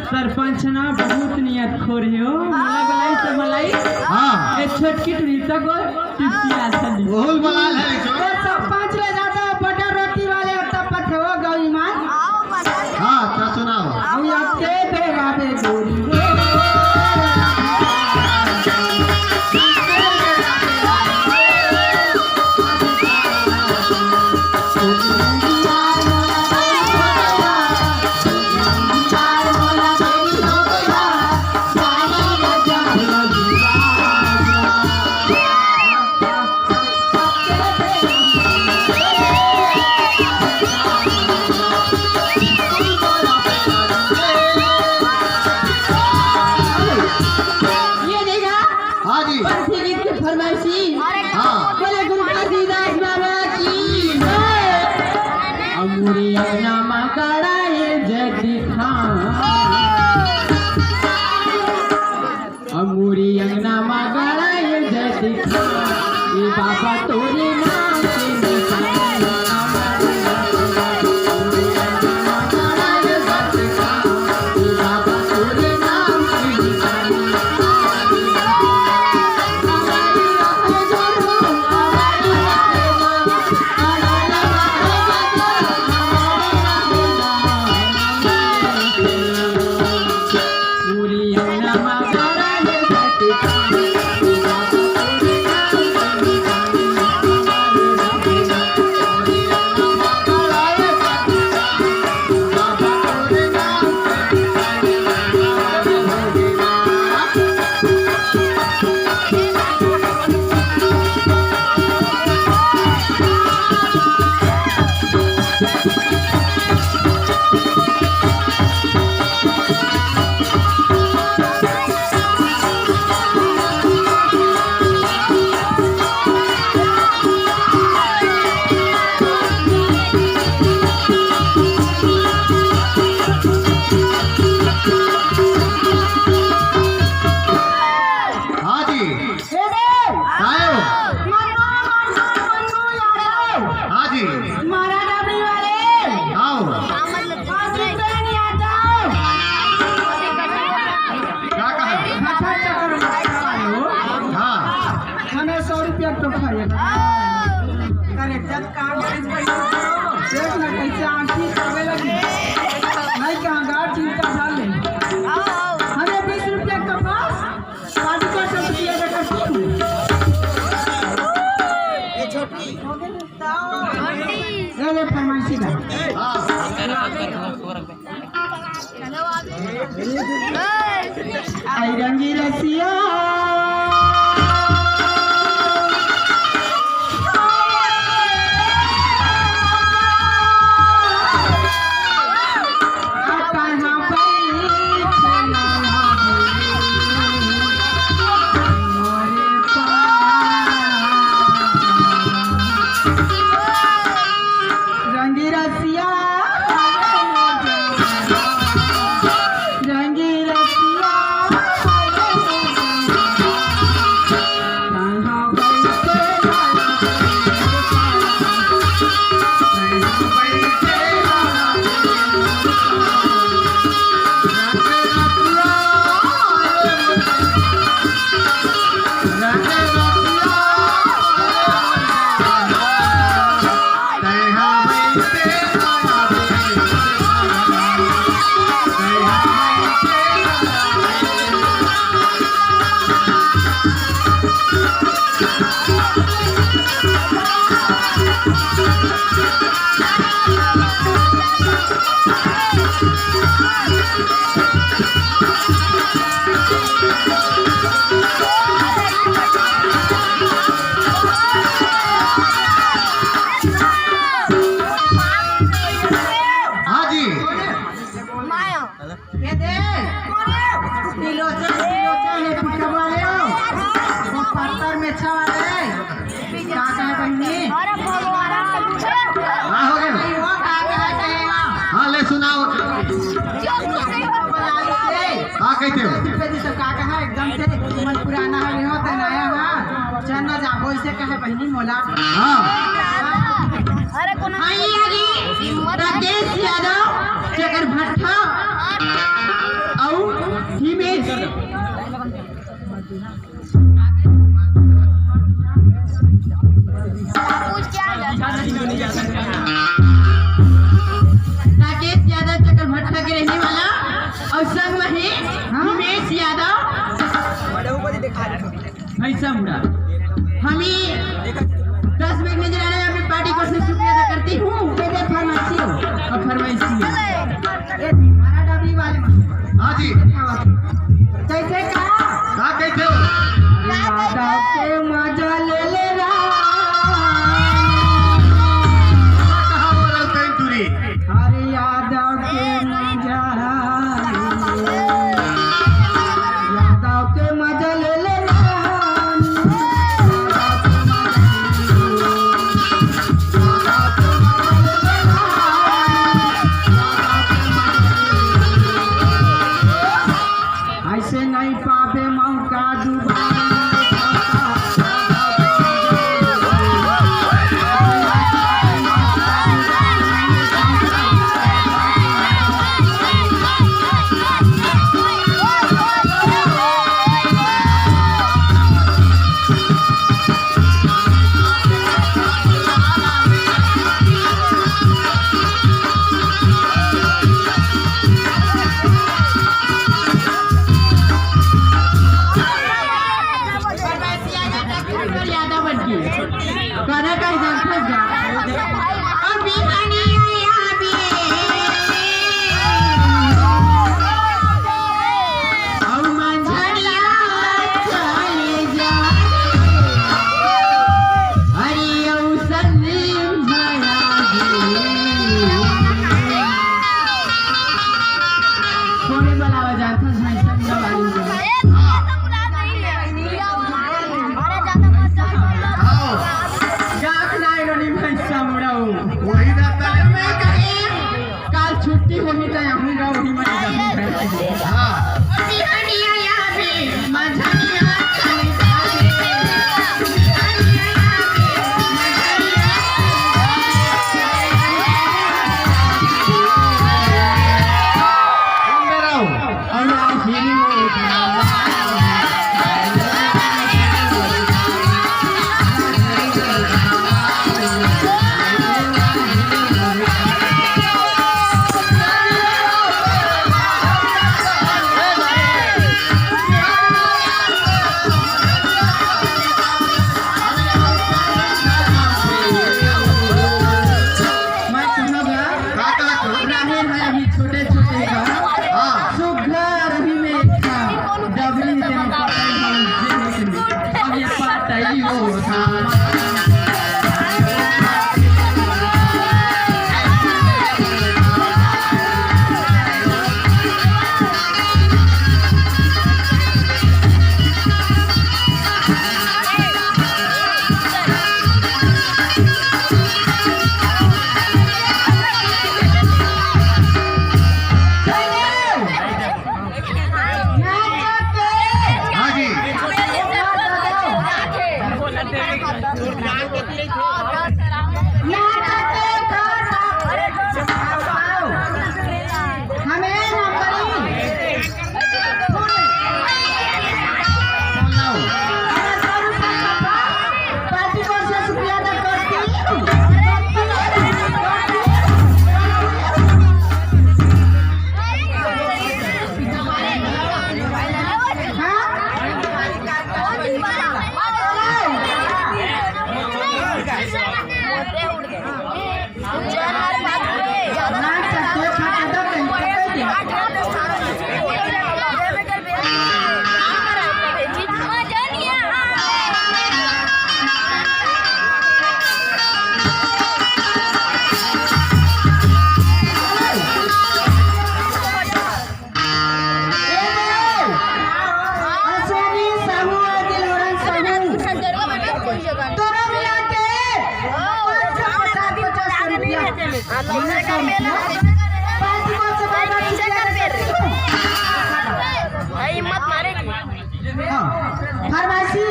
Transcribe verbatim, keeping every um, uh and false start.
सरपंच ना बहुत नियत खोर हे हो। मला बलाई त मलाई। हाँ। ए छोटकी टुरी तक टिपिया थली। ओहुल बलाल है जो। ए सरपंच ले जाता बटर रोटी वाले अब तब पथे हो गौरी माँ। हाँ, तो सुनाओ। अब याद के बेरा बे गोरी। ये देखा, हाँ जी। पंथी गीत के फरमाइशी। हाँ। बोले गुरु घासीदास बाबा की जय। अमूरी अंगना मा गड़ा ये जय दिखा। अमूरी अंगना मा गड़ा ये जय दिखा। ए बाबा तोरे नाम के निशानी। हाँ जी। ए बे! आयो। मन्नू, मन्नू, मन्नू यादव। हाँ जी। मारा डबरी वाले। आओ। और जितेन यादव। क्या कहा? भाषा चक्कर में आए हो। हाँ। हमें सौ रुपया तो खाइए। अरे, जब काम देख ना कैसे आंटी खावे लगी। नहीं कहाँ गा चिंता डाल ले। हमें बीस रुपया का पास। शादी का सब किया बेटा तू। ये छोटी। ये ले फरमाइशी का। आई रंगी रसिया। रंगी रसिया, रंगी रसिया। हाँ जी। ये दे। तिलोचन, तिलोचन, ये पिकअप वाले हो। वो पत्थर में छा वाले। का कहे बहिनी? अरे भगवान। हाँ, हो गया। नहीं, वो का कहे, कहे ना। हाँ, ले सुनाओ। जो कुछ नहीं हो, बुला लीजिए। का कहते हो? पे जी तो का कहा, एकदम से मन पुराना हो गया हो, तो नया हो। चल ना जाबो, इसे कहे बहिनी मोला। हाँ। अरे कोनो हाँ, ये आ गई। हिम्मत है। राकेश यादव, जेकर भट्ठा। हम ही दस मिनट में जनाने अपनी पार्टी को से शुक्रिया अदा करती हूँ। ये दे फरमाइशी हो। अब फरमाइशी हो। ये हमारा डबरी वाले में। हाँ जी। कैसे कहा? का कहिथे? यादव के मजा ले ले रहा। कहाँ बोलल तैं टूरी? अरे यादव के मजा, यादव के मजा ले ले रानी। ऐसे नहीं पाबे मौका दोबारा। यादव बन के। करे का इधर फंस जा। और बिहानी आया बे। और मंझनिया चले जा। अरे और संझा बे। कोने बुलावा जात हस भाई संग वाली को। आओ। जात नाय रोनी भाई सामड़ाऊ। वही रहता है। मैं कहे, काल छुट्टी होही त आऊंगा, वही मैं जाऊंगा। हाँ। बिहानिया या भी, मंझनिया चली जावे। मैं कहूँगा, राहेर है अभी छोटे छोटे का, हाँ। सुघर रही में एक था, डबरी तेरे पाटई हो, जे हो तुम। अब ये पाटई हो था। हाँ जी। अश्विनी साहू और दिलवरन साहू, दोनों मिला के पाँच सौ पचास, पचास रुपया। पाँच सौ पचास रुपया। हिम्मत मारेगी। हाँ, फरमाइशी